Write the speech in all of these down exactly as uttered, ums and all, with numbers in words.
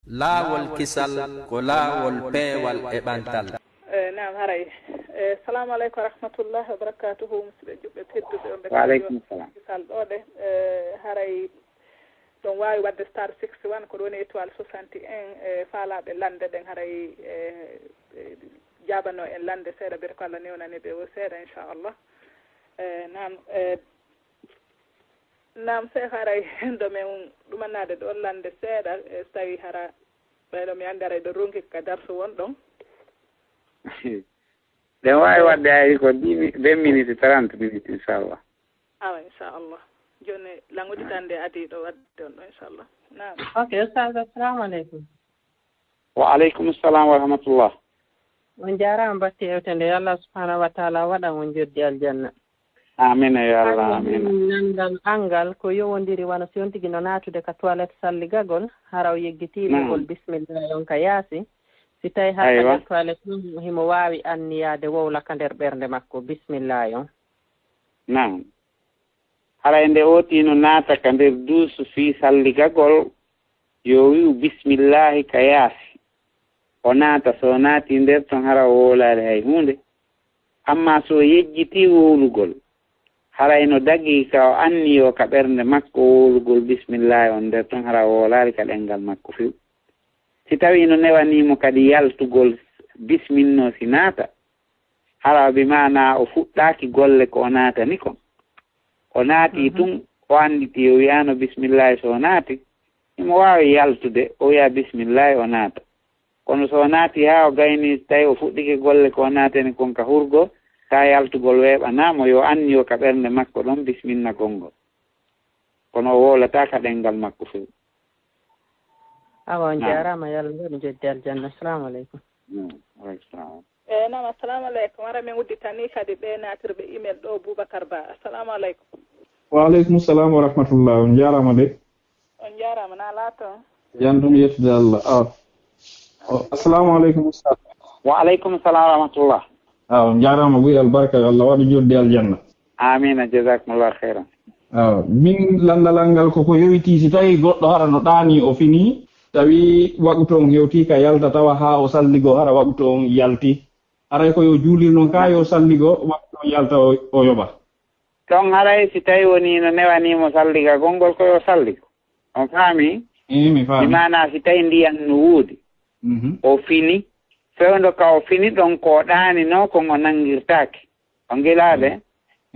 Laawol kisal ko laawol peewal e ɓantal. Eh, naam, haray. Eh, salamu aleykum wa rahmatullahi wa barakatuhu, musidɓe juɓɓe tedduɓe, on ɓe Wa aleykum salam. Kisal ɗo de. Eh, haray ɗon waawi waɗde star six one, ko ɗon étoile soixante et un, eh, faalaaɓe lande ɗen, haray, eh, eh, jaabano en lande seeɗa, bete ko Allah newnani ɓe o seeɗa, inchallah. Eh, naam, eh, naam, Seex, haray ɗo men ɗumanaade ɗo lande seeɗa, eh, so tawi hara ɓayɗo mi anndi haray ɗo ronki ka darsu won ɗon. Ɗen waawi waɗde hay ko dix mi-, vingt minutes, trente minutes, inchallah. Awa, inchallah. Jooni, lan udditande adii ɗo waɗde on ɗo, inchallah. Naam. Ok, Ustaz, assalamu aleykum. Wa aleykum salam wa rahmatullah. On jaaraama batti yewtere nde. Yo Allah subhanahu wa taala waɗan on joddi aljanna. Amin, ya Allah, amin. Nandal angal ko yowondiri wano si on tigi no naatude ka toilette salligagol, hara o yeggitii Naam. Ɓoggol bismillah on ka yaasi. Si tawi hara Aywa. Ka nder toilette on himo waawi anniyaade wowla ka nder ɓernde makko, bismillah on. Naam. Haray nde o tigi no naata ka nder duusu fii salligagol, yo wi'u bismillahi ka yaasi. O naata, so o naati nder ton, hara o wowlaali hay huunde. Amma so o yejjitii wowlugol, haray no dagii ka o anniyoo ka ɓernde makko wowlugol bismillahi on nder ton, hara o wowlaali ka ɗemngal makko few. Si tawii no newanii mo kadi yaltugol, bisminnoo si naata, hara bi maanaa o fuɗɗaaki golle ko o naatani kon. O naati Mhm. Tun, o annditi, o wi'aano bismillahi, so o naati, himo waawi yaltude, o wi'a bismillahi, o naata. Kono so o naati haa o gayni, tawi o fuɗɗike golle ko o naatani kon ka hurgo, taa yaltugol weeɓanaa mo, yo anniyo ka ɓernde makko ɗon bisminnagol ngol. Kono o wowlataa ka ɗemngal makko few. Awa, on Naam. Jaaraama, yo Allah waɗu joddi aljanna. Assalamu aleykum. Naam, wa aleykum salam. Eh, naam, assalamu aleykum. Hara min udditanii kadi ɓe naatirɓe email ɗo, Boubacar Ba. Assalamu aleykum. Wa aleykum salam wa rahmatullah. On jaaraama de. On jaaraama, na laato. Jam ɗum yettude Allah. Awa. O, assalamu aleykum, Ustaz. Wa aleykum salam wa rahmatullah. Awa, on jaaraama, ɓuri albarka, yo Allah waɗu joddi aljanna. Amina, jazakumullah khairan. Awa, min lanndalal ngal koko yowitii, si tawi goɗɗo hara no ɗaanii o finii, tawi waqutu on hewtii ka yalta tawa haa o salligo hara waqutu on yalti. Haray ko yo juulir non ka yo salligo waqutu on yalta o, o yoɓa. Ɗon haray si tawi woni no newanii mo salligagol ngol ko yo salligo. On faami? Ii, mi faami. Bi maanaa si tawi ndiyan no woodi, Mhm. O fini, fewndo ka o fini ɗon ko o ɗaaninoo kon o nanngirtaake. O ngilaade?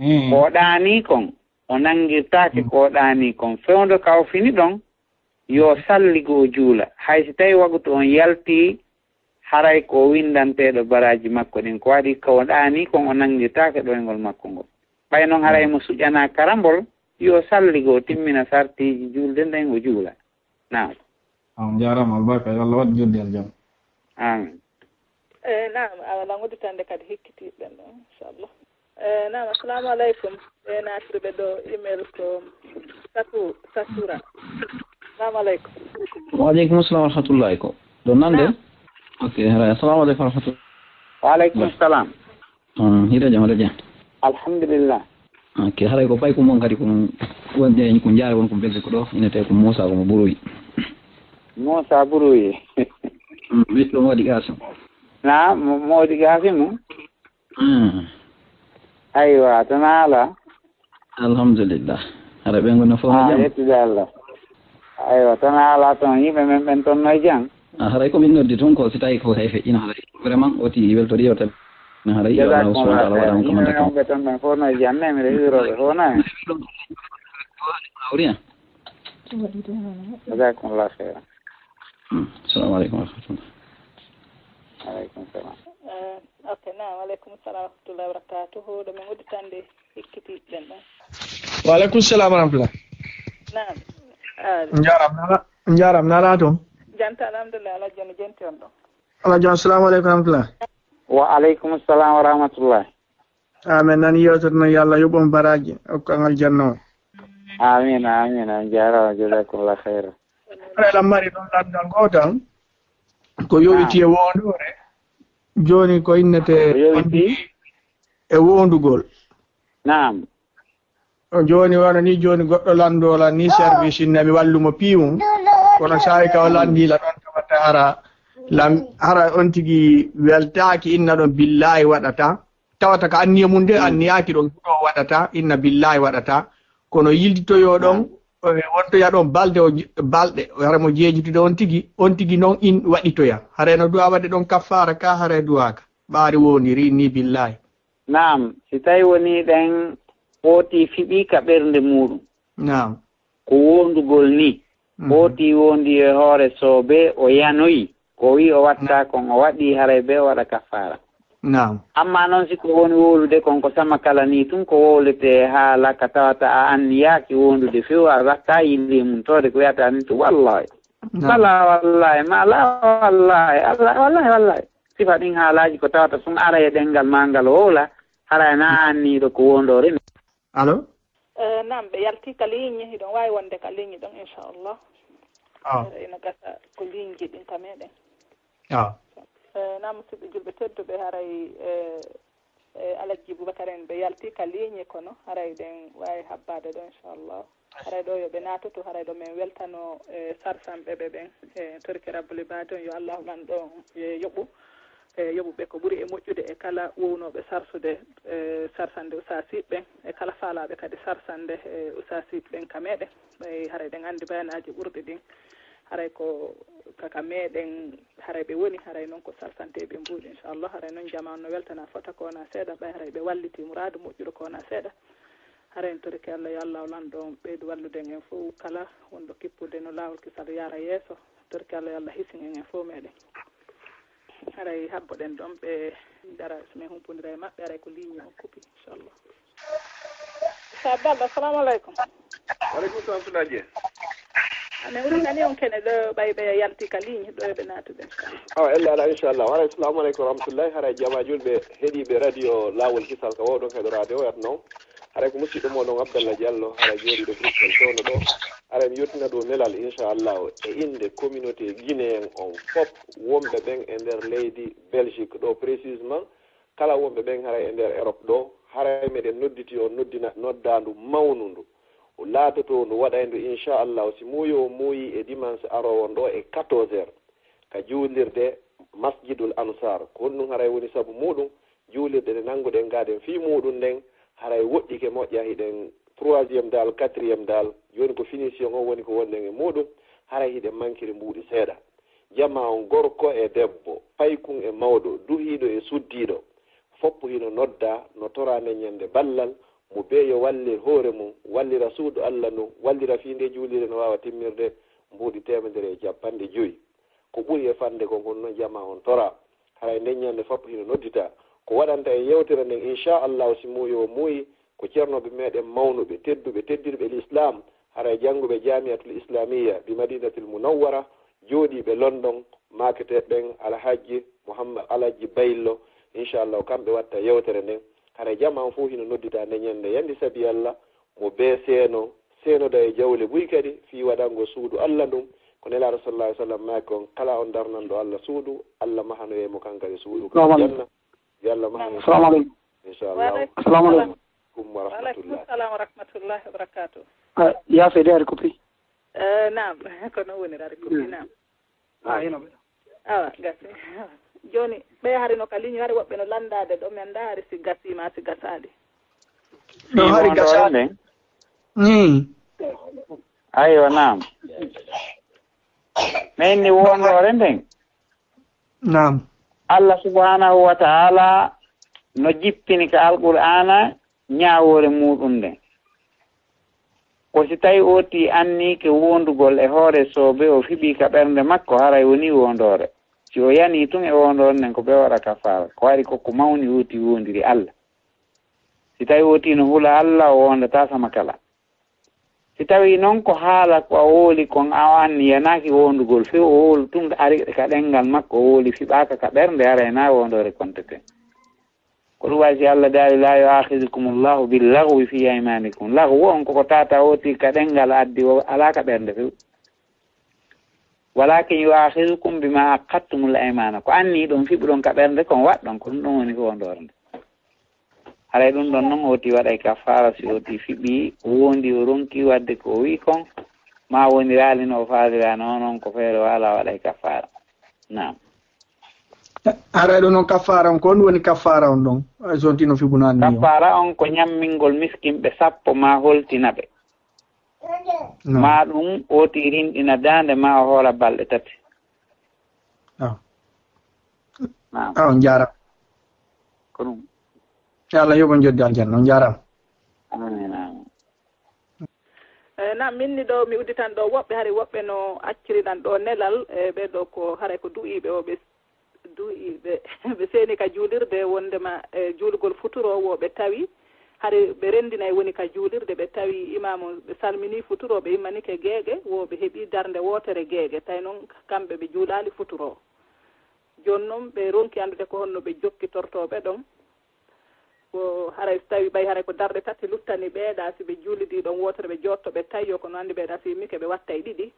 Mm. Ko o ɗaanii kon, o nanngirtaake Mm. ko o ɗaanii kon. Fewndo ka o fini ɗon, yo salligo o juula. Hay si tawi waqutu on yaltii, haray ko o winndanteeɗo baraaji makko ɗin. Ko waɗi ka o ɗaanii kon, o nanngirtaake ɗoyngol makko ngol. Ɓay non haray Mm. mo suƴanaa karambol, yo salligo o timmina sartiiji juulde nden o juula. Naam. On jaaraama albarka, yo Allah waɗ joldi aljanna. Amin. Eh, naam, awa lan udditande kadi hikkitiiɓe ɗen ɗo, inchallah. Eh, naam, assalamu aleykum. Ɓe naatirɓe ɗo email ko Satu-, Satura. Assalamu aleykum. Wa aleykum salam wa rahmatullahi ko. Ɗo nande? Naam. Ok, haray. Assalamu aleykum wa rahmatullahi. Wa aleykum salam. Hmm, hiɗa jam, hiɗa jam. Alhamdulillah. Ok, haray ko pay ko mon kadi ko wonde ko jaare won ko belde ko ɗo, ina tawi ko Moussa ko mo Buruy. Moussa Buruy. Hmm, ɓiɗɗo Modi Gasim. Na, Mo-, Modi Gasim? Hmm. Aywa, to naala. Alhamdulillah. Hara ɓen gona fof no Ah, jam. Yettude Allah. Aywa, tan a alaa toon yimɓe men ɓen toon no e jam? Ah, haray ko min noddi toon ko si tawi ko hay feƴƴino haray. Vraiment, o ti weltori yewtere. No haray, yo Allah subhanahu wa ta'ala waɗan ko manta kam. Yimɓe men ɓe toon ɓen fof no e jam, ne miɗo hiirooɓe fof no e. Hawri en. Jazakumullah khairan. Hmm. Assalamu aleykum wa rahmatullah. Aleykum salam. Eh, ok, naam, aleykum salam wa rahmatullahi wa barakatuhu. Ɗo min udditande hikkitiiɗen ɗon. Wa aleykum salam wa rahmatullah. Naam. Ah. Njaram nala, njaram nala toon. Janta, alhamdulillah, Alhaji Joni jenti on ɗon. Alhaji Joni, assalamu aleykum wa rahmatullah. Wa aleykum salam wa rahmatullah. Amin. Nani yewtere noon, yo Allah yoɓ on baraaji, okku on aljanna o. Amin, amin. On jaaraama, jazakumullah khairan. Haray lan mari ɗon lanndal gootal. Ko yowiti e woonduure. Jooni ko innete Ko yowiti? E woondugol. Naam. O jooni wano ni jooni goɗɗo lanndoo lan ni service inna mi wallu mo piiwum. Kono saa'i ka o lanndii la ɗon tawa hara lam hara on tigi weltaaki, inna ɗon billaahi waɗata. Tawata ka anniya mum de, anniyaaki ɗon ko waɗata, inna billaahi waɗata. Kono yilditoyo ɗon, eh, wontoya ɗon balde o j-, balɗe, hara mo jeejitude on tigi, on tigi non in waɗitoya. Hara no du'a waɗde ɗon kaffaara ka, hara du'aaka. Ɓaari woniri ni billaahi. Naam, si tawi woni ɗen footi fiɓi ka ɓernde muuɗum. Naam. Ko wondugol ni. Mhm. Footi wondi e hoore soobe, o yanoyi. Ko wi o watta kon, o waɗi, haray be o waɗa kaffaara. Naam. Amma non si ko woni wowlude kon ko sama kala ni tun, ko wowlete haala ka tawata a anniyaaki wondude few, a watta yilde mum tode ko wiyata ni to wallahi. Naam. Bala wallahi, ma la wallahi, Allah wallahi, wallahi. Sifa ɗin haalaaji ko tawata sun ara e ɗengal ma ngal wowla, haray na anniiɗo ko wondoore ni. Allo? Eh, naam, ɓe yalti ka ligne, hiɗon waawi wonde ka ligne ɗon, inchallah. Ah. Eh, ina gasa ko ligne ji ɗin ka meɗen. Ah. Eh, naam, musidɓe julɓe tedduɓe, haray, eh, eh, Alhaji Boubacar en ɓe yalti ka ligne, kono haray ɗen waawi habbaade ɗo, inchallah. Haray ɗo yo ɓe naatoto, haray ɗo men weltano, eh, sarsanɓe ɓe ɓen, eh, torki Rabbuli Baade on, yo Allahu Lanɗo on, eh, yoɓu. E yoɓuɓe ko ɓuri e moƴƴude e kala wownooɓe sarsude, e sarsande usaasiiɓe ɓen, e kala faalaaɓe kadi sarsande, e usaasiiɓe ɓen ka meɗen. Ɓay haray ɗen anndi bayanaaji ɓurɗi ɗin, haray ko ka, ka meɗen, haray ɓe woni, haray non ko sarsanteeɓe mbuuɗi, inchallah. Haray non jamaa on no weltana fota ko wona seeɗa, ɓay haray ɓe walliti muraadu moƴƴuɗo ko wona seeɗa. Haray en torike Allah, yo Allah o lanɗo on ɓeydu wallude en fow, kala wonɗo kippude no laawol kisal yaara yeeso. Torike Allah, yo Allah hisin en, en fow meɗen. Haray habboɗen ɗon ɓe dara, so min humpondira e maɓɓe, haray ko ligne on kupi, inchallah. Sa Abdallah, assalamu aleykum. Wa aleykum salam, Sula Dieng. Amin, wuri nani on kene ɗo, ɓay ɓe yalti ka ligne ɗo, ɓe naatude, inchallah. Awa, ella ala, inchallah. Haray, assalamu aleykum wa rahmatullahi. Haray jama julɓe heɗiiɓe radio Laawol Kisal ka wawɗon heɗoraade o, yat non. Haray ko musidɗo mon on Abdallah Diallo, haray jooɗiiɗo Bruxelles fewndo ɗo. Haray mi yottina ɗo nelal, inchallah, e innde communauté guinéen on fop, wonɓe ɓen e nder leydi Belgique ɗo précisément, kala wonɓe ɓen haray e nder Europe ɗo, haray meɗen nodditi on noddina-, noddaandu mawnundu, laatotoondu waɗayndu, inchallah, si muuyo o muuyi e dimanche aroowo on ɗo e quatorze heures, ka juulirde Masjidul Ansar. Ko honɗum haray woni sabu muuɗum? Juulirde nde nannguɗen gaaden fii muuɗum nden, haray woɗɗike moƴƴa, hiɗen troisième daal, quatrième daal. Jooni ko finition on woni ko wonɗen e muuɗum, haray hiɗen mankiri mbuuɗi seeɗa. Jamaa on, gorko e debbo, paykun e mawɗo, duhiiɗo e suddiiɗo, foppu hino noddaa, no toraa nden ñannde ballal, mo bee yo wallir hoore mum, wallira suudu Alla ndun, wallira fii ndee juulirde no waawa timmirde mbuuɗi teemedere e cappanɗe jowi. Ko ɓuri e fande kon, kono non jamaa on toraa. Haray nden ñannde foppu hino nodditaa. Ko waɗanta en yewtere nden, inchallahu, si muuyo o muuyi, ko ceernooɓe meɗen mawnuɓe, tedduɓe, teddirɓe l'islam, haray jannguɓe Jamiatul Islamiyya bi Madinatil Munawwara, jooɗiiɓe London, maaketeeɓe ɓen, Alhajji Muhammad, Alhajji Bayillo, inchallahu, kamɓe watta yewtere nden. Haray jamaa on fow hino nodditaa nde ñannde, yandi sabi Alla, mo bee seeno, seenoda e jawle buy kadi, fii waɗango suudu Alla ndun, ko Nelaaɗo sallallahu alaihi wasallam maaki on, kala on darnanɗo Alla suudu, Alla mahanoyay mo kan kadi suudu ka Salamu aleykum. Janna. Yo Alla mahano. Salamu aleykum. Inchallah. Wa aleykum salam. Salamu aleykum. Wa aleykum salam wa rahmatullahi wa barakatuh. Ah, yaa seydi, ari koppi. Eh, naam, ko non woni, ari koppi, naam. Ah, ino ɓe. Awa, gasi. Jooni, ɓe hari no ka ligne, hari woɓɓe no lanndaade ɗo, mi anndaa hari si gasii maa si gasaali. No hari gasaali. Nden. Mm. Aywa, naam. Men ni wondoore nden. Naam. Allah subhanahu wa ta'ala no jippini ka Alqur'aana ñaawoore muuɗum nden. Ko si tawi ootii anniike wondugol e hoore soobe, o fiɓii ka ɓernde makko, haray wonii wondoore. Si o yanii tun e wondoore nden, ko ɓe waɗa kafaara. Ko waɗi ko ko mawni ootii wondiri Allah. Si tawi ootii no hula Allah, o wondataa sama kala. Si tawi non ko haala ko a wowli kon, a o anni yanaaki wondugol few, o wowlu tun ari ka ɗengal makko, o wowli fiɓaaka ka ɓernde, haray na wondoore konteten. Ko ɗum waɗi si Allah daali, "La yu'akhidhukumullahu billaghwi fi aymanikum." Laghwu on ko ko tata ootii ka ɗengal addi, o alaa ka ɓernde few. "Walakin yu'akhidhukum bima aqadtumul aymana." Ko anni ɗon fiɓuɗon ka ɓernde kon waɗɗon, ko ɗum ɗon woni ko wondoore nde. Haray ɗum ɗon non ootii waɗay kafaara si ootii fiɓii, o wondi o ronki waɗde ko o wi'i kon, ma woniraali no o faaliraano, non ko feere wala waɗay kafaara. Naam. Haray ɗo noon kaffaara on, ko honɗum woni kaffaara on ɗon? Ay, so on tino fibunaani mi on. Kaffaara on ko ñammingol miskinɓe sappo, maa holtina ɓe. Naam. Maa ɗum oti rinɗina daande maa o hoola balɗe tati. Ah. Naam. Ah, on jaara. Ko ɗum. Yo Allah yoɓ on joddi aljanna, on jaaraama. Amiin, amiin. Eh, na minni ɗo mi udditan ɗo woɓɓe, hari woɓɓe no acciriɗan ɗo nelal, e ɓe ɗo ko haray ko du'iiɓe o ɓe du'iiɓe ɓe seeni ka juulirde wondema e juulugol futuro wo ɓe tawi hari ɓe renndinay woni ka juulirde ɓe tawi imaamu ɓe salmini futuro ɓe immanike geeƴe wo ɓe heɓi darnde wootere geeƴe tawi noon kamɓe ɓe juulaali futuro. Jooni noon ɓe ronki anndude ko honno ɓe jokkitortoo ɓe ɗon. Ko haray so tawi ɓay haray ko darɗe tati luttani ɓeeɗa si ɓe juulidi ɗon wootere ɓe jootto ɓe tawi yo ko no anndi ɓeeɗa si immike ɓe watta e ɗiɗi.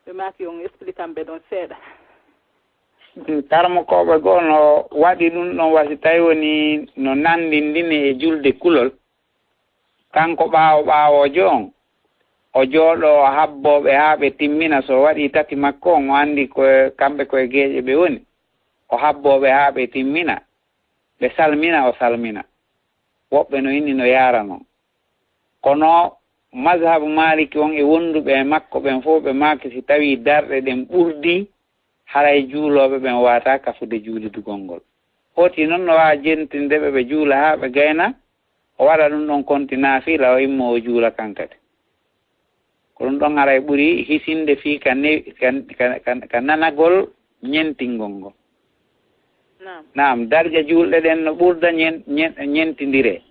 Ɓe maaki on explikan ɓe ɗon seeɗa. Tarmokooɓe goo no waɗi ɗum ɗon wasi tawi woni no nanndindini e julde kulol. Kanko ɓaawo ɓaawoojo on o jooɗo o habbooɓe haa ɓe timmina, so waɗi tati makko on o anndi ko kamɓe koye geeƴe ɓe woni, o habbooɓe haa ɓe timmina. Ɓe salmina o salmina. Woɓɓe no inni no yaara noon. Kono mazhabu maliki on e wonduɓe e makko ɓen fof ɓe maaki si tawi darɗe ɗen ɓurdi haray juulooɓe ɓen waata kafude juulidugol ngol. Hooti noon no waawa jentinde ɓe ɓe juula haa ɓe gayna, o waɗa ɗum ɗon konti naafila o immo o juula kan kadi. Ko ɗum ɗon haray ɓuri hisinde fii ka ne- ka- ka- ka- ka nanagol ñentingol ngol. Naam. Naam, darja juulɗe ɗen no ɓurda ñen- ñen- ñentindire.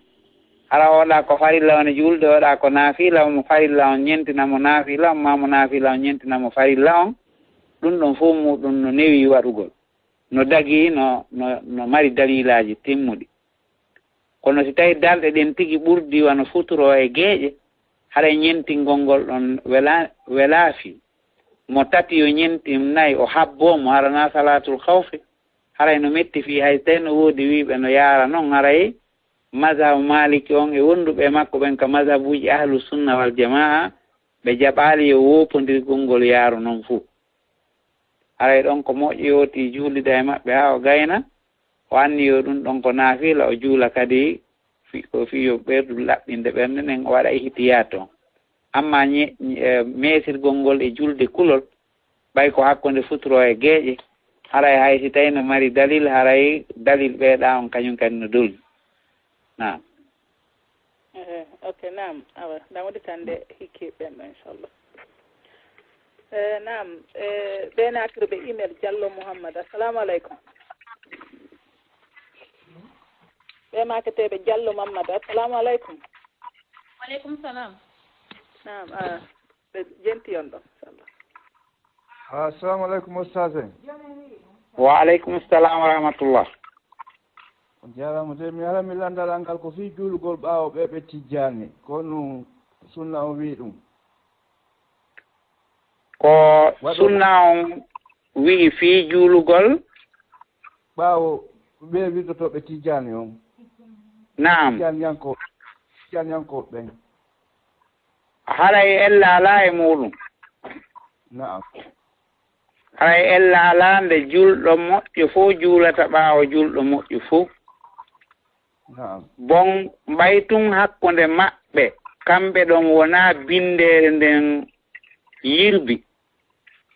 Hara oɗa ko farilla on e juulde, oɗa ko naafila, mo farilla on ñentina mo naafila on, ma mo naafila on ñentina mo farilla on. Ɗum ɗon fof muɗum no newi waɗugol. No dagi no no no mari dalilaaji timmuɗi. Kono si tawi darɗe ɗen tigi ɓurdi wano futuro e geeƴe, haray ñentingol ngol ɗon wela- welaafi. Mo tati yo ñentin nayi o habboo mo harana salaatul khawfi. Haray no metti fii hay tawi no woodi wiiɓe no yaara non haray mazhabu maliki on e wonduɓe e makko ɓen ka mazhabuuji ahlu sunna wal jamaa ɓe jaɓaali yo woopondirgol ngol yaaru non fuu. Haray ɗon ko moƴƴi yooti juulida e maɓɓe haa o gayna, o anniyo ɗum ɗon ko naafila, o juula kadi fi- ko fii yo ɓeydu laɓɓinde ɓernde nden, o waɗa ihtiyat on. Amma ñe- ñe- eh, meesirgol ngol e julde kulol, ɓay ko hakkunde futuro e geeƴe, haray hay si tawi no mari dalil, haray dalil ɓeyɗa on kañum kadi no dolni. Naam. Ehe, ok, naam. Awa, na woni tan nde hikki ɓenno, inchallah. Eh, naam, eh, ɓe natirɓe email Diallo Mouhammad. Assalamu aleykum. Ɓe maketeɓe Diallo Mouhammad. Assalamu aleykum. Waleykum salam. Naam, ah, ɓe jenti on ɗon, inchallah. Assalamu aleykum, ustaz en. Wa aleykum salam wa rahmatullah. On jaaraama de, mi ala mi lanndal angal ko fii juulugol ɓaawo ɓe ɓe tijjaani. Ko ɗum sunna on wi'i ɗum. Ko sunna on wi'i fii juulugol? Ɓaawo ɓe widdotooɓe tijjaani on. Naam. Tijjaaniyankoo-, tijjaaniyankooɓe ɓen. Haray ella alaa e muuɗum. Naam. Haray ella alaa nde juulɗo moƴƴo fof juulata ɓaawo juulɗo moƴƴo fof. Naam. Bon, ɓay tun hakkunde maɓɓe, kamɓe ɗon wonaa binndeere nden yirbi,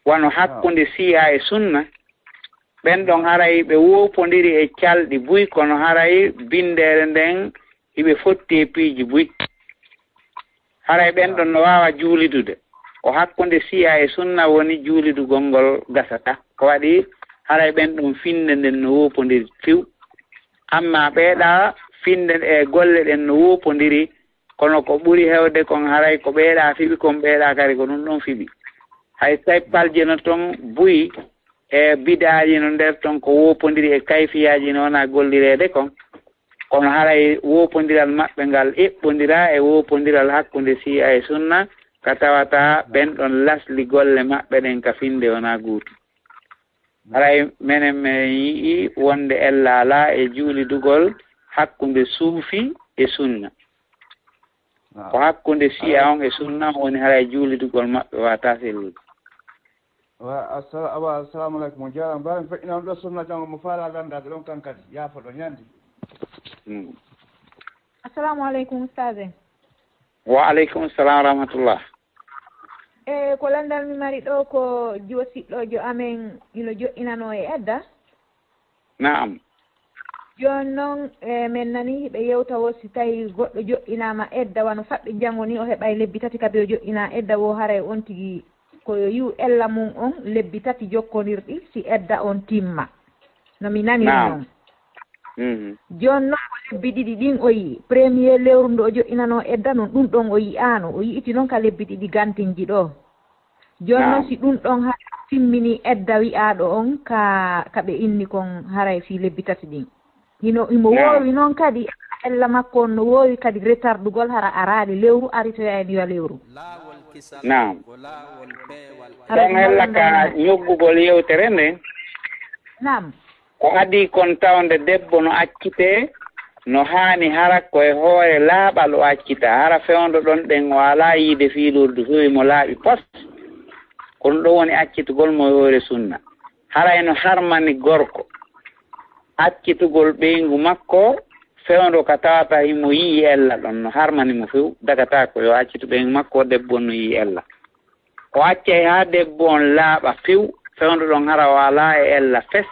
wano hakkunde siya e sunna, ɓen ɗon haray ɓe woopondiri e calɗi buy, kono haray binndeere nden hiɓe fotti e piiji buy. Haray ɓen ɗon no waawa juulidude. Ko hakkunde siya e sunna woni juulidugol ngol gasata. Ko waɗi haray ɓen ɗon finde nden no woopondiri fiw. Amma ɓeeɗa finde e golle ɗen no woopondiri, kono ko ɓuri hewde kon haray ko ɓeeɗa fiɓi kon ɓeeɗa kadi ko ɗum ɗon fiɓi. Hay sappalje no ton buy e bidaaji no nder ton ko woopondiri e kayfiyaaji no wona gollireede kon. Kono haray woopondiral maɓɓe ngal eɓɓondiraa e woopondiral hakkunde siya e sunna, ka tawata ɓen ɗon lasli golle maɓɓe ɗen ka finde wonaa gootum. Haray menen men yi'i wonde ella alaa e juulidugol hakkunde suufi e sunna. Ko hakkunde siya on e sunna on woni haray juulidugol maɓɓe waataa sellude. Wa assala-, wa assalamu aleykum. On jaaraama. Mbaɗen feƴƴinam ɗo sunna janngo mo faala lanndaade ɗon kan kadi. Yaafo ɗon yandi. Mm. Assalamu aleykum, ustaz en. Wa aleykum salam wa rahmatullah. E ko lanndal mi mari ɗo ko jiwo siɗɗoojo amen ino joɗɗinanoo e edda. Naam. Jooni noon, e, men nani hiɓe yewta wo si tawi goɗɗo joɗɗinaama edda, wano faɓɓe janngo ni, o heɓay lebbi tati kabi o joɗɗinaa edda wo, haray on tigi ko yo yi'u ella mum on lebbi tati jokkondirɗi si edda on timma. No mi nani Naam. noon. Mhm. Jooni noon ko lebbi ɗiɗi ɗin o yi'i. Premier lewru ndu o joɗɗinanoo edda noon, ɗum ɗon o yi'aano. O yi'iti noon ka lebbi ɗiɗi gantinji ɗo. Jooni noon Naam. si ɗum ɗon ha timmini edda wi'aaɗo on ka, ka ɓe inni kon haray fii lebbi tati ɗin. Hino, himo Naam. woowi noon kadi, ella makko on no woowi kadi retardugol hara araali lewru, aritoyayni yo lewru. Naam. Haray Ɗon ɗum ella ka lanndana. ñoggugol yewtere nden. Naam. Ko adii kon tawnde debbo no accitee, no haani hara ko e hoore laaɓal o accitaa. Hara fewndo ɗon ɗen o alaa yiide fiilordu fewi mo laaɓi pos. Ko ɗum ɗon woni accitugol mo e hoore sunna. Haray no harmani gorko accitugol ɓeyngu makko fewndo ka tawata himo yi'i ella ɗon, no harmani mo few, dagataako yo accitu ɓeyngu makko, debbo on no yi'i ella. O accay haa debbo on laaɓa few, fewndo ɗon hara o alaa e ella fes.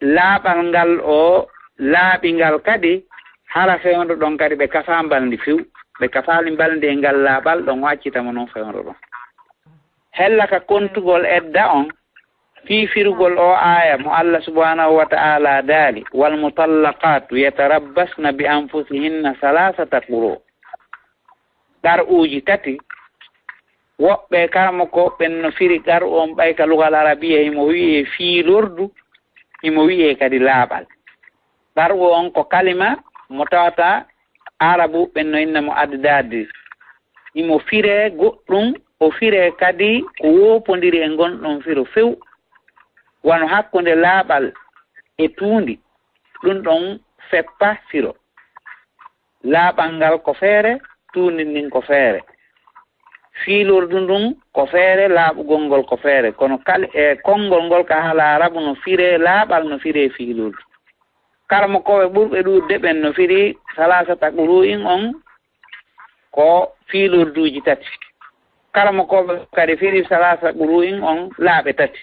Laaɓal ngal o laaɓi ngal kadi, hara fewndo ɗon kadi ɓe kafaa mbalndi few. Ɓe kafaali mbalndi e ngal laaɓal ɗon, o accita mo non fewndo ɗon. Hella ka kontugol edda on, fii firugol o aaya mo Allah subhanahu wa ta'ala daali, "Wal mutallaqatu yatarabbasna bi anfusihinna salasata quru." Qar'uuji tati, woɓɓe karamokooɓe ɓen no firi qar'u on ɓay ka lugal arabiya, himo wi'ee fiilordu, himo wi'ee kadi laaɓal. Qar'u on ko kalima mo tawata Aarabuuɓe ɓen no inna mo addaadi. Himo firee goɗɗum, o firee kadi ko woopondiri e ngon ɗon firo few, wano hakkunde laaɓal e tuundi, ɗum ɗon feppa firo. Laaɓal ngal ko feere, tuundi ndin ko feere. Fiilordu ndun ko feere, laaɓugol ngol ko feere. Kono kal-, e konngol ngol ka haala Aarabu no firee laaɓal, no firee fiilordu. Karamokooɓe ɓurɓe ɗuuɗde ɓen no firi salasata quru'in on ko fiilorduuji tati. Karamokooɓe kadi firi salasata quru'in on laaɓe tati.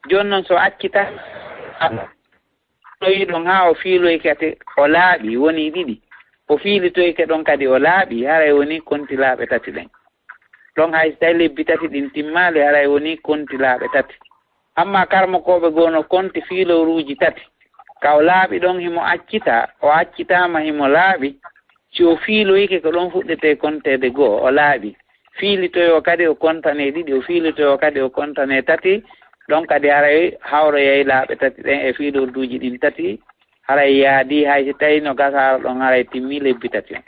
Jooni non so accita, ɗoyi ɗon haa o fiiloyke te o laaɓi, woni ɗiɗi. O fiilitoyke ɗon kadi o laaɓi, haray woni konti laaɓe tati ɗen. Ɗon hay so tawi lebbi tati ɗin timmaali, haray woni konti laaɓe tati. Amma karamokooɓe goo no konti fiilowruuji tati. Ka o laaɓi ɗon himo accita, o accitaama himo laaɓi. Si o fiiloyke ko ɗon fuɗɗetee konteede goo, o laaɓi. Fiilitoyoo kadi o kontanee ɗiɗi, o fiilitoyoo kadi o kontanee tati. Ɗon kadi haray hawroyay laaɓe tati ɗen e fiilorduuji ɗin tati. Haray yaadii hay si tawi no gasaaro ɗon haray timmi lebbi tati on.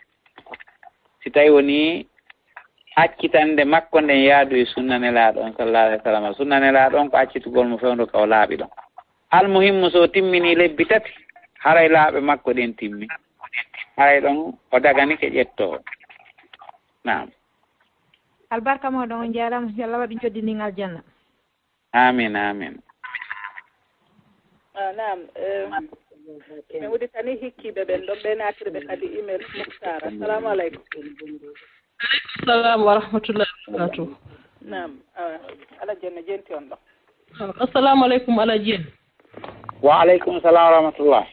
Si tawi woni accitande makko nden yaadu e sunna Nelaaɗo on sallallahu alaihi wasallam. Sunna Nelaaɗo on ko accitugol mo fewndo ka o laaɓi ɗon. Almuhimmu so o timmini lebbi tati, haray laaɓe makko ɗen timmi. Haray ɗon o daganike ƴettoo. Naam. Albarka mooɗon, on jaaraama. Yo Allah waɗu joddi ndin aljanna. Amin, amin. Ah, naam. Eh, min uditani hikkiiɓe ɓen ɗon, ɓe naatiri ɓe kadi email. Mukhtar, assalamu aleykum. Aleykum salam wa rahmatullahi wa barakatuh. Naam, ah, Alhaji en no jenti on ɗo. Ah, assalamu aleykum, Alhaji en. Wa aleykum salam wa rahmatullah.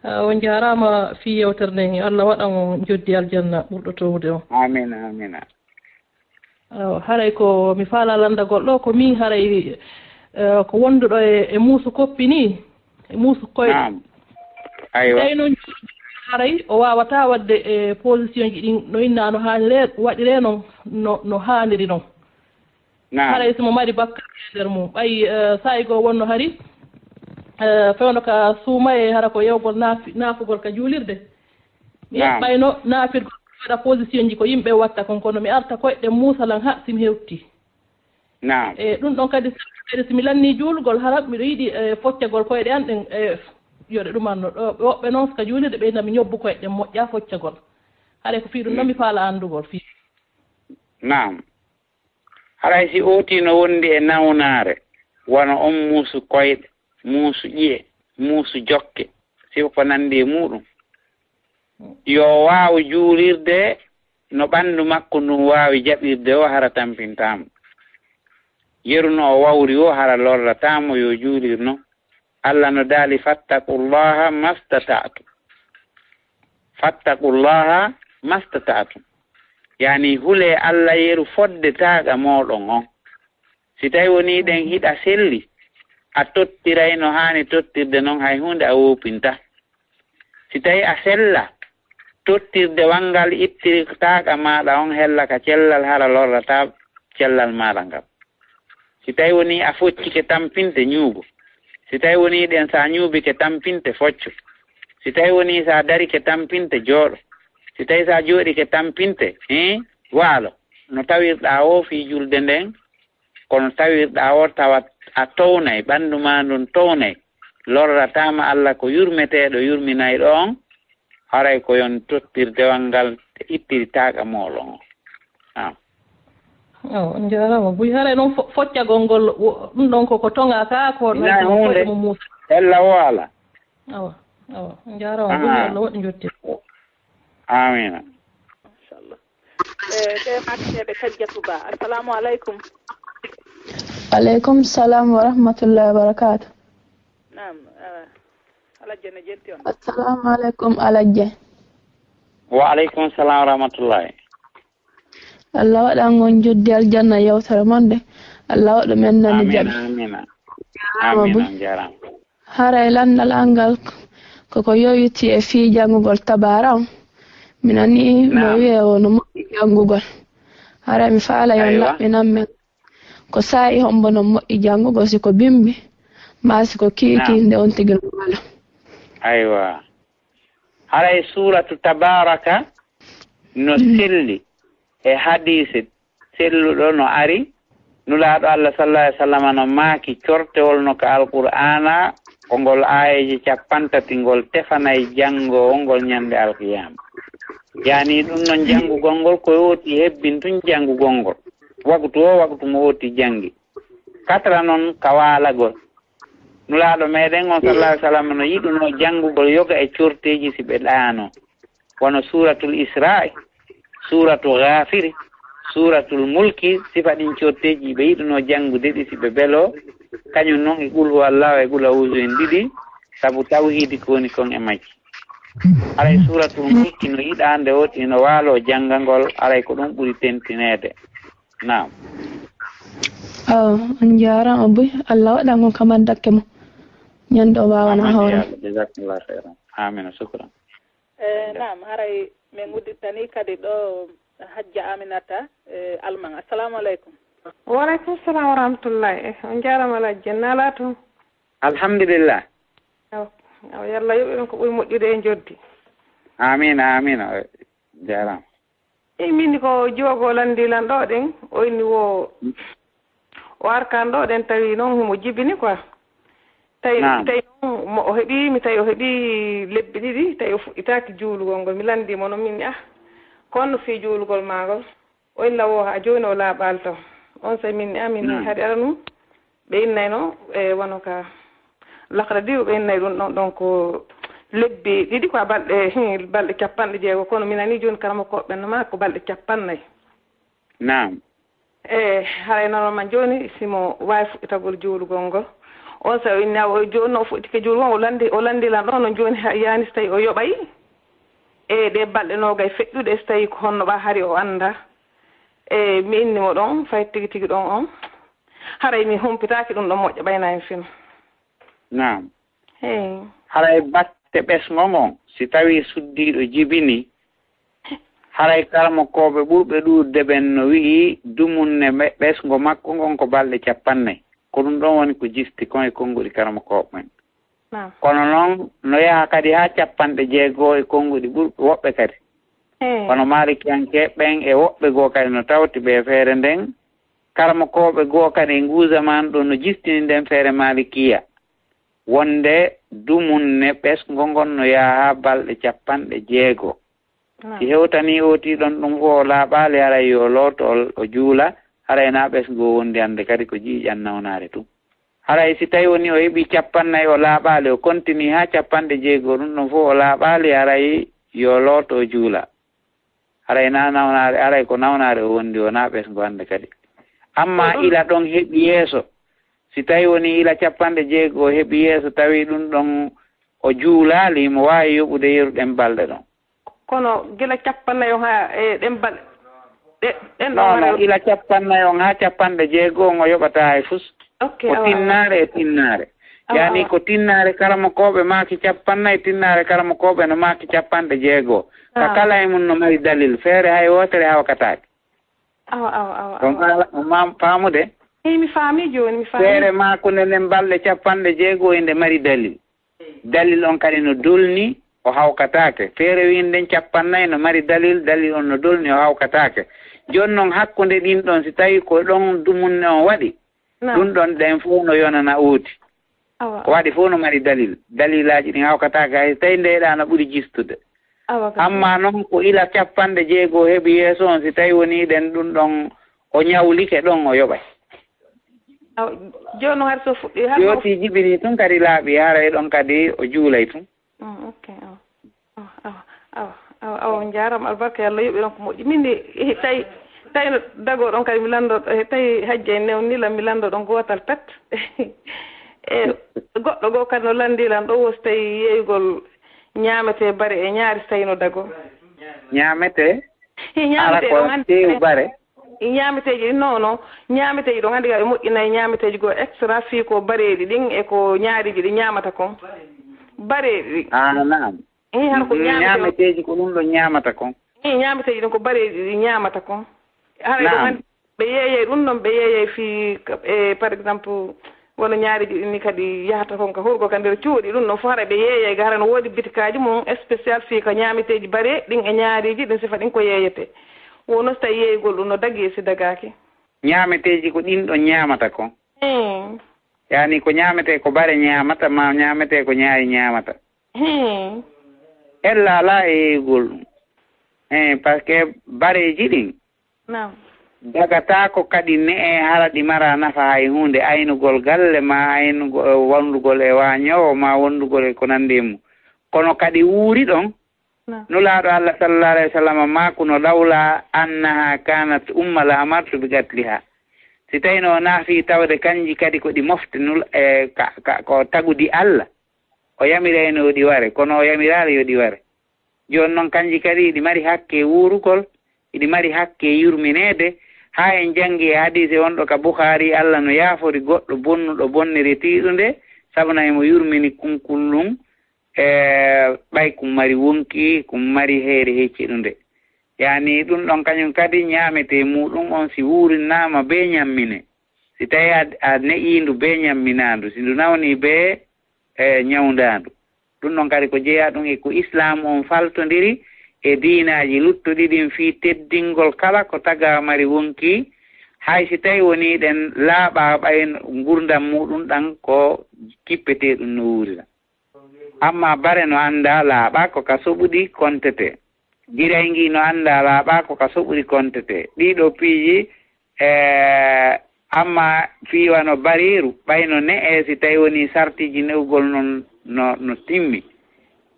Ah, on jaaraama fii yewtere nden. Allah waɗan on joddi aljanna ɓurɗo towde on. Amin, amin. Awa, haray ko mi faalaa lanndagol ɗo, ko min haray, eh, ko wonduɗo e, e muusu koppi ni, e muusu koyɗe. Naam. Aywa. Tawi noon haray o waawataa waɗde e position ji ɗin no inna no haaniree, waɗiree noon, no, no haaniri noon. Naam. Haray si mo mari bakkaat e nder mum. Ɓay, eh, saa'i goo wonno hari, eh, fewndo ka suumayee hara ko yewgol naafi-, naafugol ka juulirde. Mi Naam. eɓɓayno naafirgol waɗa position ji ko yimɓe watta kon, kono mi arta koyɗe muusa lan ha si mi hewti. Naam. E ɗum ɗon kadi, kadi si mi lanni juulgol, hara miɗo yiɗi, eh, foccagol koyɗe an ɗen, eh, yo ɗe ɗumanno. Ɗo, woɓɓe noon, so ka juulirde ɓe inna mi ñobbu koyɗe ɗen moƴƴa foccagol. Haray ko fii ɗum ɗon Mm. mi faala anndugol fii. Naam. Haray si ootii no wondi e nawnaare, wano on muusu koyɗe, muusu ƴi'e, muusu jokke, sifa ko nanndi e muuɗum, yo o waaw juulirde no ɓanndu makko ndun waawi jaɓirde o, hara tampintaa mo. Yeru no o wawri o, hara lorrataa mo, yo juulir non. Alla no daali, "Fattaqullaha mastata'tum." "Fattaqullaha mastata'tum." Yaani, hulee Alla yeru fodde taaqa mooɗon on. Si tawi wonii ɗen hiɗa selli, a tottiray no haani tottirde non, hay huunde a woopinta. Si tawi a sella, tottirde wanngal ittiri taaqa maaɗa on hella ka cellal, hara lorrataa cellal maaɗa ngal. Si tawi wonii a foccike tampinte, ñuubo. Si tawi wonii ɗen sa ñuubike tampinte, foccu. Si tawi wonii sa darike tampinte, jooɗo. Si tawi sa jooɗike tampinte, hii, waalo. No tawirɗaa o fii julde nden, kono tawirɗaa o tawa a townay, ɓanndu maa ndun townay, lorrataa ma Alla ko yurmeteeɗo, yurminayɗo on, haray ko yon tottir dewal ngal e ittiri taaqa mooɗon on. Naam. Awa, on njaaraama buy. Haray noon fo-, foccagol ngol, wo-, ɗum ɗon ko, ko toŋaa ka, ko hinaa huunde, mo muusa. Ella o ala. Awa, awa. On njaaraama buy, aha. Alla waɗi njottir. Amiina. Machallah. Eh, ɓe Makkeɓe Kajjatu Ba. Assalamu alaikum. Alaikum salam wa rahmatullahi wa barakatuh. Naam, eh, Alajje ne jetti on. Assalamu alaikum, Alajje. Wa alaikum salam wa rahmatullahi. Allah waɗan on joddi aljanna yewtere mon nde. Allah waɗu men nani jaɓi. Amiina, amiina. Amiina, on jaaraama. Haray lanndal an ngal ko ko yowiti e fii janngugol tabaara on. Mi nanii no wiyee o no moƴƴi janngugol. Haray mi faala yo on laɓɓinan men. Ko saa'i hombo no moƴƴi janngugol, si ko bimbi, maa si ko kiiki nde on tigi no waalo? Aywa. Haray suuratu Tabaaraka no selli e hadiise selluɗo no ari, Nulaaɗo Allah sallallahu alaihi wasallam no maaki cortewol no ka Alqur'aana, ko ngol aayeeje cappanɗe tati ngol tefanay janngoowo ngol ñande alqiyaama. Yaani ɗum non janngugol ngol ko wooti hebbin tun janngugol ngol. Waktu o waktu mo wooti janngi. Katra non ka waalagol. Nulaaɗo meɗen on sallallahu alaihi wasallam no yiɗuno janngugol yoga e corteeji si ɓe ɗaano. Wano Suuratul Isra'i, Suuratu Gaafiri, Suuratul Mulki, sifa ɗin corteeji ɓe yiɗuno janngude ɗi si ɓe belo, kañum non e Qul huwallahu e Qul a'uuzu en ɗiɗi, sabu tawhiidi ko woni kon e majji. Haray Suuratul Mulki no yiɗaa nde woti no waalo janngagol, haray ko ɗum ɓuri tentineede. Naam. Awa, on njaaraama buy, Allah waɗan on ka maddakke mo. Ñande o waawana hoore. Jazakumullahu khairan. Amina, shukran. Eh, naam, haray min uddittani kadi ɗo Hajja Aminata, eh, Alman. Assalamu alaikum. Wa alaikum salam wa rahmatullahi. Eh, on njaaraama Alhaji Jenna, alaa toon? Alhamdulillah. Awa, awa, yo Allah yoɓu en ko ɓuri moƴƴude e joddi. Amiina, amiina. Jaaraama. Eyi, min ko jiwagol lanndi lan ɗo ɗen, o inni wo o arkan ɗo ɗen, tawi noon himo jibini quoi. Tawi, naam, tawi noon mo o heɓi, mi tawi o heɓi lebbi ɗiɗi, tawi o fuɗɗitaaki juulugol ngol. Mi lanndii mo noon, min ni, ah, ko honno fii juulugol maa ngol? O inna wo haa jooni o laaɓaali taw. On saa'i min ni, ah, min ni, naam, haɗi ara ɗum. Ɓe innayno, e, wano ka Lakradiyu, ɓe innay ɗum ɗon, ɗon ko lebbi ɗiɗi, ko balɗe, hin, balɗe cappanɗe jeego, kono mi nanii jooni karamokooɓe ɓen no maa ko balɗe cappannayi. Naam. E, haray normalement jooni, si mo waawi fuɗɗitagol juulugol ngol. On saa'i o inni, o jooni no o fuɗɗitike juulugol, o lanndi, o lanndi lan ɗon, no jooni ha, yaani si tawi o yoɓay e ɗe balɗe noogay feƴƴuɗe, si tawi ko honno ɓa hari o anndaa. E, mi inni mo ɗon, fay tigi tigi ɗon on. Haray mi humpitaaki ɗum ɗon moƴƴa ɓayna en fino. Naam. Hey. Haray batte ɓesngo ngon, si tawii suddiiɗo jibini, haray karamokooɓe ɓurɓe ɗuuɗude ɓen no wi'i dumunne ɓe-, ɓesngo makko ngon ko balɗe cappannayi. Ko ɗum ɗon woni ko jisti kon e konnguɗi karamokooɓe ɓen. Naam. Kono non, no yaha kadi haa cappanɗe jeego e konnguɗi ɓurɓe woɓɓe kadi. Hey. Kono Maalikiyankeeɓe ɓen e woɓɓe goo kadi no tawti ɓe feere nden, karamokooɓe goo kadi e nguu zamaan ɗoo no jistini nden feere Maalikiya, wonde dumunne ɓesngo ngon no yaha haa balɗe cappanɗe jeego. Naam. Si hewtanii ootii ɗon ɗum fof o laaɓaali, haray yo looto o, o juula, Haray na ɓesngu o wondi hannde kadi ko ƴiiƴan nawnaare tun. Haray si tawi woni o heɓi cappannayi o laaɓaali, o continue haa cappanɗe jeego, ɗun ɗon fow o laaɓaali, haray yo looto o juula. Haray na nawnaare, haray ko nawnaare o wondi, wonaa ɓesngu hannde kadi. Amma ila ɗon heɓi yeeso, si tawi woni ila cappanɗe jeego o heɓi yeeso, tawi ɗun ɗon o juulaali, mo waawi yoɓude yeru ɗen balɗe ɗon. Kono gila cappannayi on haa e ɗen balɗe, ɗe-, ɗen ɗon non, non, ila cappannayi on haa cappanɗe jeego on o yoɓataa hay fus. Ok, ko awa, awa. Tinnaare e tinnaare. Awa, yani awa. Ko tinnaare karamokooɓe maaki cappannayi, tinnaare karamokooɓe no maaki cappanɗe jeego. Ka kala e mun no mari dalil. Feere hay wootere hawkataake. Awa, awa, awa, awa. On faama-, on maam-, faamude? Eyi, mi faami jooni, mi faami. Feere maakunde nden balɗe cappanɗe jeego inde mari dalil. Dalil on kadi no dolni, o hawkataake. Feere wiinde nden cappannayi no mari dalil, dalil on no dolni, o hawkataake. Jooni non hakkunde ɗin ɗon, si tawi ko ɗon dumunne on waɗi, naam, ɗun ɗon ɗen fow no yonana ooti. Awa. Ko waɗi fow no mari dalil. Dalilaaji ɗin hawkataake, hay si tawi ndeyɗaa no ɓuri jistude. Awa, kadi. Amma non ko ila cappanɗe jeego heɓi yeeso on, si tawi woni ɗen ɗun ɗon o ñawlike ɗon o yoɓay. Awa, jooni non hari so fuɗɗi, hari no yooti jibini tun kadi laaɓi, haray ɗon kadi o juulay tun. Mm, ok, awa. Awa, awa, awa, awa, awa, on jaaraama, albarka, yo Allah yoɓiron ko moƴƴi. Min de, eh, tawi, tawi no dagoo ɗon kadi mi lanndo, eh, tawi hajja en newnii lan mi lanndo ɗon gootal pet. E goɗɗo goo kadi no lanndii lan ɗoo, wo si tawi yeeyugol ñaametee bare e ñaari, si tawi no dagoo. Ñaametee? Hi, ñaametee ɗon hannde. Teewu bare? Ñaameteeji ɗin, non, non. Ñaameteeji ɗon hannde, ɓe moƴƴinay ñaameteeji goo extra fii ko bareeji ɗin e ko ñaariiji ɗin ñaamata kon. Bareeji ɗin. Ah, naam. Eyi, hara ko ñaametee-, ñaameteeji ko ɗun ɗon ñaamata kon. Eyi, ñaameteeji ɗin ko bareeji ɗi ñaamata kon. Haray ɗon hannde ɓe yeeyay ɗun ɗon, ɓe yeeyay fii ka, e, par exemple, wano ñaariiji ɗin ni kadi yahata kon ka hurgo ka nder cuuɗi, ɗun ɗon fow haray ɓe yeeyay ga, hara no woodi bitikaaji mun spécial fii ka ñaameteeji bare ɗin e ñaariiji ɗin sifa ɗin ko yeeyetee. Wo no si tawi yeeygol ɗun no dagii e si dagaaki. Ñaameteeji ko ɗin ɗon ñaamata kon. Hmm. Yani ko ñaametee ko bare ñaamata, ma ñaametee ko ñaari ñaamata. Hmm. Ella alaa e yeeygol ɗun. Eh, parce que bareeji ɗin. Naam. Dagataako kadi ne'e hara ɗi maraa nafa hay huunde, aynugol galle, ma aynugo-, wondugol e waañoowo, ma wondugol e ko nanndi e mun. Kono kadi wuuri ɗon, Naam. Nulaaɗo Allah sallallahu alayhi wa sallam maakuno, "Lawla annaha kanat umma la amartu bi qatliha." Si tawino wonaa fii tawde kanji kadi ko ɗi mofte nul-, e, ka, ka, ko tagudi Allah, o yamirayno yo ɗi ware, kono o yamiraali yo ɗi ware. Jooni non kanji kadi iɗi mari hakke wuurugol, iɗi mari hakke yurmineede. Haa en janngi e hadiise wonɗo ka Bukhaari, Allah no yaafori goɗɗo bonnuɗo bonnere tiiɗunde, sabu na himo yurmini kunkullun, e ɓay kun mari wonki, kun mari heyre hecciɗunde. Yani ɗun ɗon kañun kadi ñaametee muuɗun on si wuurinaama bee ñammine. Si tawii a, a ne'ii ndu bee ñamminaa ndu, si ndu nawnii bee, e, ñawndaa ndu. Ɗun ɗon kadi ko jeyaa ɗun e ko Islaamu on faltondiri e diinaaji luttuɗi ɗin fii teddingol kala ko tagaa mari wonki, hay si tawii wonii ɗen laaɓaa ɓay ngurndan muuɗun ɗan ko kippeteeɗun no wuurira. Amma bare no anndaa laaɓaa ko ka soɓuɗi kontetee. Jiray ngii no anndaa laaɓaa ko ka soɓuɗi kontetee. Ɗii ɗoo piiji, e, amma fii wano bareeru, ɓay no ne'ee si tawii wonii sartiiji ne'ugol non no, no timmi.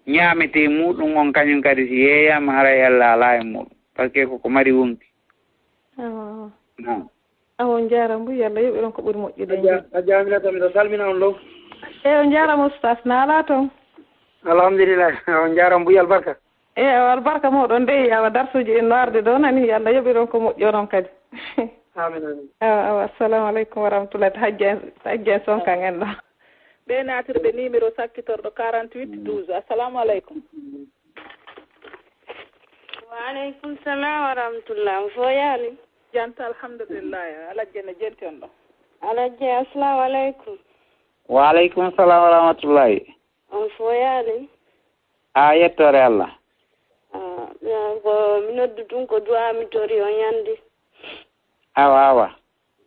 Ñaametee muuɗun on kañun kadi si yeeyaama haray Alla alaa e muuɗun. Parce que ko ko mari wonki. Awa, awa. Naam. Awa, on njaaraama mbuy, Alla yoɓiron ko ɓuri moƴƴude. Hajja, Hajja Aminata, miɗo salmina on ɗo. Eey, on njaaraama Oustaz, na alaa toon? Alhamdulillah, on njaaraama mbuy, albarka. Eey, awa, albarka mooɗon dey, awa, darsuuji ɗin no arde ɗo nani, Alla yoɓiron ko moƴƴi onon kadi. Amin, amin. Awa, awa, assalamu aleykum wa rahmatullahi, to Hajja en, to Hajja en sonkan en ɗo. Ɓe naatirɓe numéro sakkitorɗo quarante-huit douze. Assalamu aleykum. Wa aleykum salam wa rahmatullah. On fof yaali? Janta, alhamdulillah. Alajje no jenti on ɗo? Alajje, assalamu aleykum. Wa aleykum salam wa rahmatullahi. On fof yaali? A yettoore Allah. Ah, ko mi noddu tun ko du'a mi tori on yandi. Awa, awa.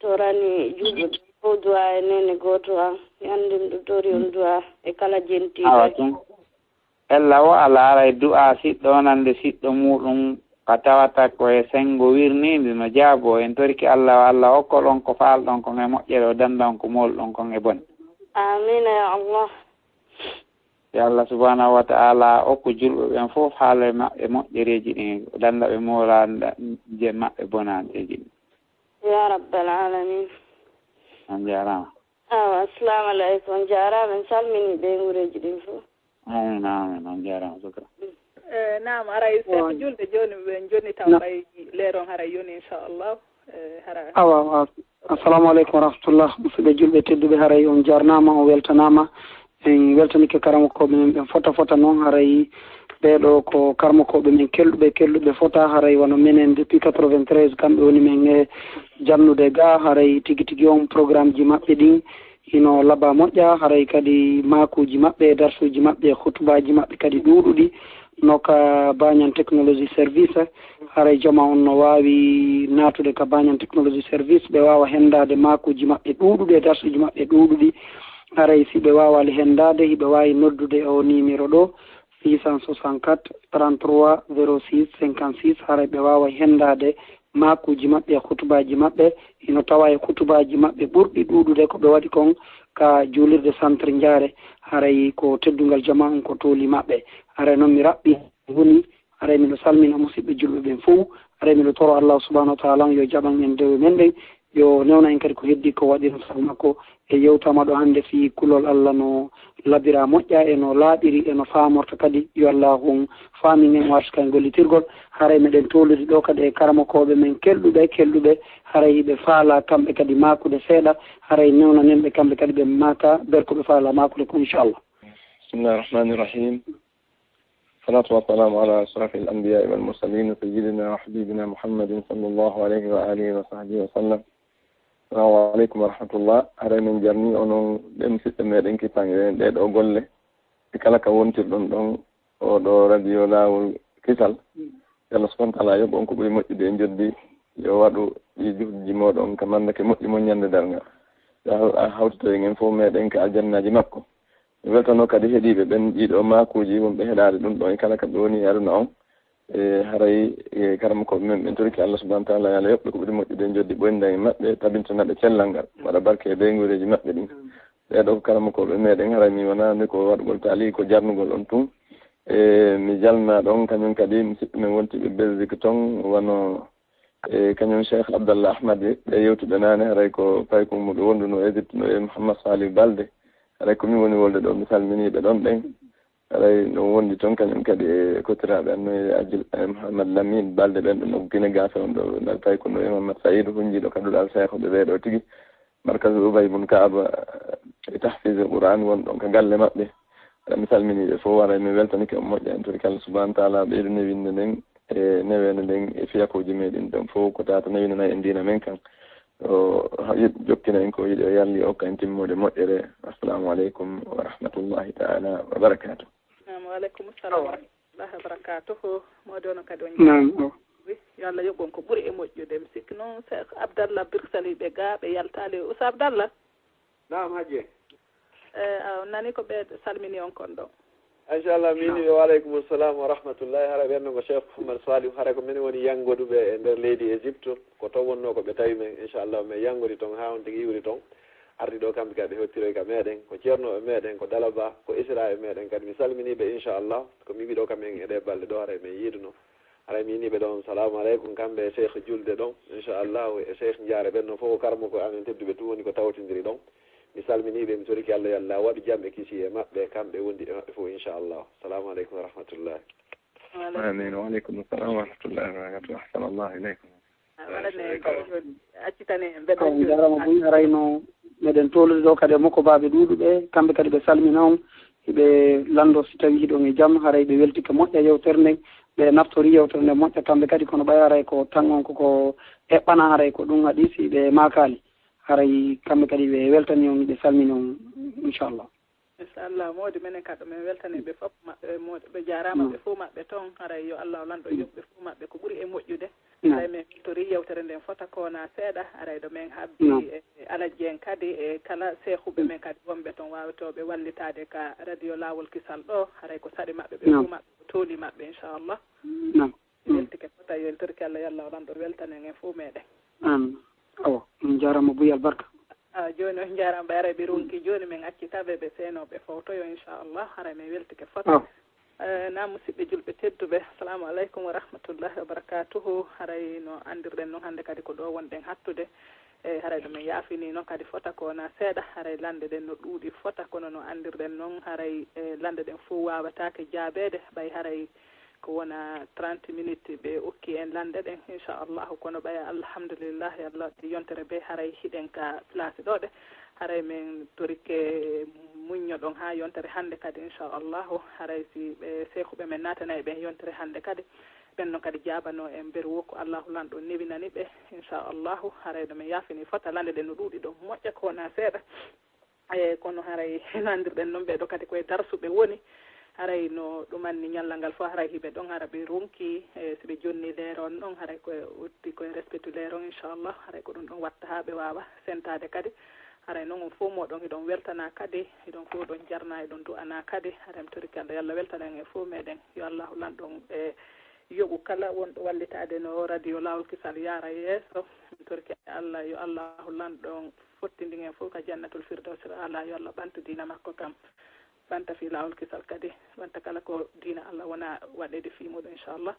Torani juulɓe ɓe fof du'a e neene gooto an. Yandi miɗo tori on du'a e kala jentiiɗo. Awa tun. Ella o alaa haray du'a siɗɗo wonande siɗɗo muuɗum Wa tawata ko e senngo wirniinde no jaaboo. En torike Allah, yo Allah okkol on ko faalɗon kon e moƴƴere, o dannda on ko mooluɗon kon e bone. Aamiin ya Allah. Yo Allah subhanahu wa ta'ala okku julɓe ɓen fof haala e maɓɓe moƴƴereeji ɗin, o dannda ɓe moolaande maɓɓe bonaaɗeeji ɗin. Ya rabbal aalamiin. On njaaraama. Awa, assalamu aleykum. On njaaraama, en calminii ɓe ngureeji ɗin fof. Amin, amin. On njaaraama, shukran. Eh, naam, aray, seeɗa julde jooni, ɓe jonni taw ɓay leeron haray yoni, inchallah. Eh, hara. Awa, awa. Assalamu aleykum wa rahmatullah. Musidɓe julɓe tedduɓe, haray on jarnaama, on weltanaama. En weltanike karamokooɓe men ɓen fota fota noon, haray ɓee ɗoo ko karamokooɓe men kelɗuɓe, kelɗuɓe fota, haray wano menen depuis quatre-vingt-treize, kamɓe woni men e jannude ga, haray tigi tigi on programmeji maɓɓe ɗin hino laba moƴƴa, haray kadi maakuuji maɓɓe, darsuuji maɓɓe, hutubaaji maɓɓe kadi ɗuuɗuɗi, no ka Banyan Technology Service, haray jama on no waawi naatude ka Banyan Technology Service, ɓe waawa henndaade maakuuji maɓɓe ɗuuɗuɗi e darsuuji maɓɓe ɗuuɗuɗi, haray si ɓe waawaali henndaade, hiɓe waawi noddude o numéro ɗoo, six cent soixante-quatre, trente-trois, zéro six, cinquante-six, haray ɓe waawa henndaade maakuuji maɓɓe e hutubaaji maɓɓe, hino tawa e hutubaaji maɓɓe ɓurɗi ɗuuɗude ko ɓe waɗi kon ka juulirde Centre Njaare, haray ko teddungal jama on ko tooli maɓɓe. Haray noon mi raɓɓi woni, haray miɗo salmina musidɓe julɓe ɓen fof, haray miɗo toro Allah subhanahu wa ta'ala on yo jaɓan en dewe men ɗen, yo newna en kadi ko heddi ko waɗiren sabu makko. E yewtama ɗo hannde fii kulol Allah no labira moƴƴa, e no laaɓiri, e no faamorta kadi. Yo Allah on faamin en, o arsuka en gollitirgol. Haray meɗen toolodi ɗo kadi e karamokooɓe men kelɗuɓe, kelɗuɓe, haray hiɓe faala kamɓe kadi maakude seeɗa, haray newnanen ɓe kamɓe kadi ɓe maaka ber ko ɓe faala maakude ko, inchallah. بسم الله الرحمن الرحيم. الصلاة والسلام على أشرف الأنبياء والمرسلين سيدنا وحبيبنا محمد صلى الله عليه وآله وصحبه وسلم. Assalamu aleykum wa rahmatullah. Haray men jarni onon ɓen siɓɓe meɗen kippange ɗen ɗee ɗoo golle. E kala ka wontirɗon ɗon, oo ɗoo radio Laawol Kisal. Yo Allah subhanahu wa ta'ala yoɓ on ko ɓuri moƴƴude e njoddi. Yo waɗu ɗi juhudiji mooɗon ka mandake moƴƴi mon ñande darnga. Yo Allah hawtito en en fof meɗen ka aljannaaji makko. Mi weltano kadi heɗiiɓe ɓen ɗii ɗoo maakuuji wonɓe heɗaade ɗum ɗon e kala ka ɓe woni e aduna on. E haray, e karamokooɓe men ɓen torike Allah subhanahu wa ta'ala, yo Allah yoɓ ɓe ko ɓuri moƴƴude e njoddi, ɓoynda e maɓɓe, tabintina ɓe cellal ngal, waɗa barke e ɓeynguureeji maɓɓe ɗin. Ɓee ɗoo ko karamokooɓe meɗen, haray mi wonaa ni ko waɗugol taali, ko jarnugol on tun. E mi jalna ɗon kañum kadi musidɓe men wontiiɓe Belgique ton, wano e kañum Cheikh Abdallah Ahmad, ɓe yewtuɓe naane, haray ko paykun muɓe wonduno Égypte no e Mouhammad Salih Balde. Haray ko min woni wolde ɗo, mi salminii ɓe ɗon ɓen. Haray no wondi toon kañum kadi e kotiraaɓe an no e Ajil, e Mouhammad Lamine Balde ɓen ɗo no Guinée Gaafe on ɗo, no paykun no e Mouhammad Saïd Hunjiiɗo ka duɗal Seekho ɓe ɓee ɗo tigi. Markazu Ubay bun Kaaba e tahfiz Qur'an won ɗon ka galle maɓɓe. Haray mi salminii ɓe fof, haray mi weltanike on moƴƴa en, torike Allah subhanahu wa ta'ala ɓeydu newinde nden e neweende nden e fiyakuuji meɗen ɗon fof ko tata newinana en diina men kan. O ha-, jokkina en ko yiɗi o yalli o okka en timmude moƴƴere. Assalamu aleykum wa rahmatullahi ta'ala wa barakatuh. Naam, wa aleykum salam wa rahmatullahi wa barakatuh. Mawɗo no kadi on Naam, o. Wi, yo Allah yoɓ on ko ɓuri e moƴƴude. Mi sikki noon Cheikh Abdallah Birsali ɓe ga ɓe yaltaali. Usa Abdallah? Naam, Hajji. Eh, a nani ko ɓe salmini on kon ɗo. Inchallah, mi ni wa aleykum salam wa rahmatullahi. Hara ɓen ɗon ko Cheikh Mouhammad Salih. Hara ko min woni yanngoduɓe e nder leydi Égypte. Ko toon wonnoo ko ɓe tawi men. Inchallah, min yanngodi toon haa on tigi iwri toon. Ardi ɗo kamɓe kadi ɓe hottiroy ka meɗen. Ko ceernooɓe meɗen, ko Dalaba, ko Isra e meɗen kadi. Mi salminii ɓe inchallah. Ko mi wiɗo kam en e ɗee balɗe ɗo, haray min yiiduno. Haray mi ni ɓe ɗon, salamu aleykum, kamɓe e Cheikh Julde ɗon, inchallahu, e Cheikh Njaare ɓen ɗon fof ko karamoko amen tedduɓe tun woni ko tawtindiri ɗon. Mi salminii ɓe, mi torike Allah, yo Allah waɗu jam e kisi e maɓɓe, kamɓe wondiɓe maɓɓe fof, inchallahu. Salamu aleykum wa rahmatullahi. Amin. Wa aleykum salam wa rahmatullahi wa barakatuh. Ahsanallahu ileykum. A waɗane ko jooni, accitane en, mbeɗa On njaaraama buy, haray no meɗen toolude ɗo kadi e mokobaaɓe ɗuuɗuɓe, kamɓe kadi ɓe salmina on, hiɓe lanndo si tawii hiɗon e jam, haray ɓe weltike moƴƴa yewtere nden, ɓe naftori yewtere nden moƴƴa kamɓe kadi, kono ɓay haray ko tan on koko eɓɓana, haray ko ɗum waɗi si ɓe maakaali, haray kamɓe kadi ɓe weltani on, ɓe salmini on, inchallah. Inchallah, moodi menen kadi, min weltanii ɓe fof maɓɓe, moodi ɓe jaaraama, ɓe fof maɓɓe toon, haray yo Allah lanɗo yoɓ ɓe fof maɓɓe ko ɓuri e moƴƴude. Haray min weltori yewtere nden fota ko wonaa seeɗa, haray ɗo min habbi e Alhaji en kadi, e kala seehuɓe men kadi wonɓe toon waawetooɓe wallitaade ka radio Laawol Kisal ɗo, haray ko saɗi maɓɓe ɓe fof maɓɓe, ko tooli maɓɓe, inchallah. Naam. weltike fota, yo en torki Allah, yo Allah o lanɗo weltana en fof meɗen. Amin. Awa, on jarama Bouya Albarka. A joni on jarama, ɓe aray ɓe ronki joni, min accita ɓe, ɓe seno ɓe fowtoyo inchallah, haray min weltike fota. Eh, na musidɓe julɓe tedduɓe, assalamu aleykum wa rahmatullahi wa barakatuhu. Haray no andirɗen noon, hannde kadi ko ɗo wonɗen hattude. E haray ɗo min yaafini noon kadi fota ko wona seeɗa, haray lande ɗen no ɗuuɗi fota, kono no andirɗen noon, haray e lande ɗen fof wawatake jaabeede, ɓay haray ko wona trente minutes ɓe okki en lande ɗen inchallahu, kono ɓay alhamdulillahi, Allah waɗi yontere be haray hiɗen ka place ɗo ɗe, haray min torike muññoɗon ha yontere hannde kadi inchallahu, haray si ɓe seekuɓe men naatana e ɓen yontere hannde kadi, ɓen noon kadi jaabano en, mberu wo ko Allahu lanɗo newinani ɓe inchallahu, haray ɗo min yaafini fota, lande ɗen no ɗuuɗi ɗo moƴƴa ko wona seeɗa. E kono haray no andirɗen noon, ɓeɗo kadi koye darsuɓe woni, haray no ɗumanni ñallal ngal fof haray hiɓe ɗon, hara ɓe ronki, e si ɓe jonni leere on ɗon, haray koye utti koye respectu leere on inchallah, haray ko ɗum ɗon watta ha ɓe wawa sentade kadi. Haray noon on fof moɗon hiɗon weltana kadi, hiɗon fof ɗon jarna, hiɗon du'ana kadi. Haray mi toriki Allah, yo Allah weltana en e fof meɗen, yo Allahu lanɗo on e yoɓu kala wonɗo wallitade no radio Laawol Kisal yaara yeeso. Mi toriki Allah, yo Allahu lanɗo on fottindin en fof ka jannatul firdawsil ala, yo Allah ɓantu diina makko kam, ɓanta fi Laawol Kisal kadi, ɓanta kala ko diina Allah wona waɗede fi muɗum inchallah.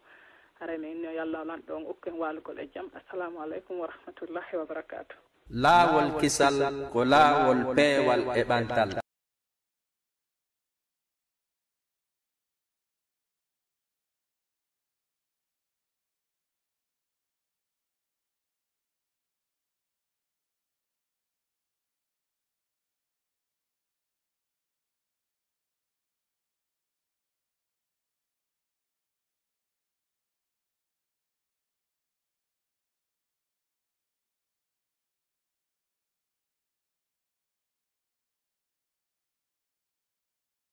Haray mi inni, yo Allah lanɗo on okku en waalugol e jam. Assalamu aleykum wa rahmatullahi wa barakatuh. Laawol Kisal ko laawol peewal e ɓantal.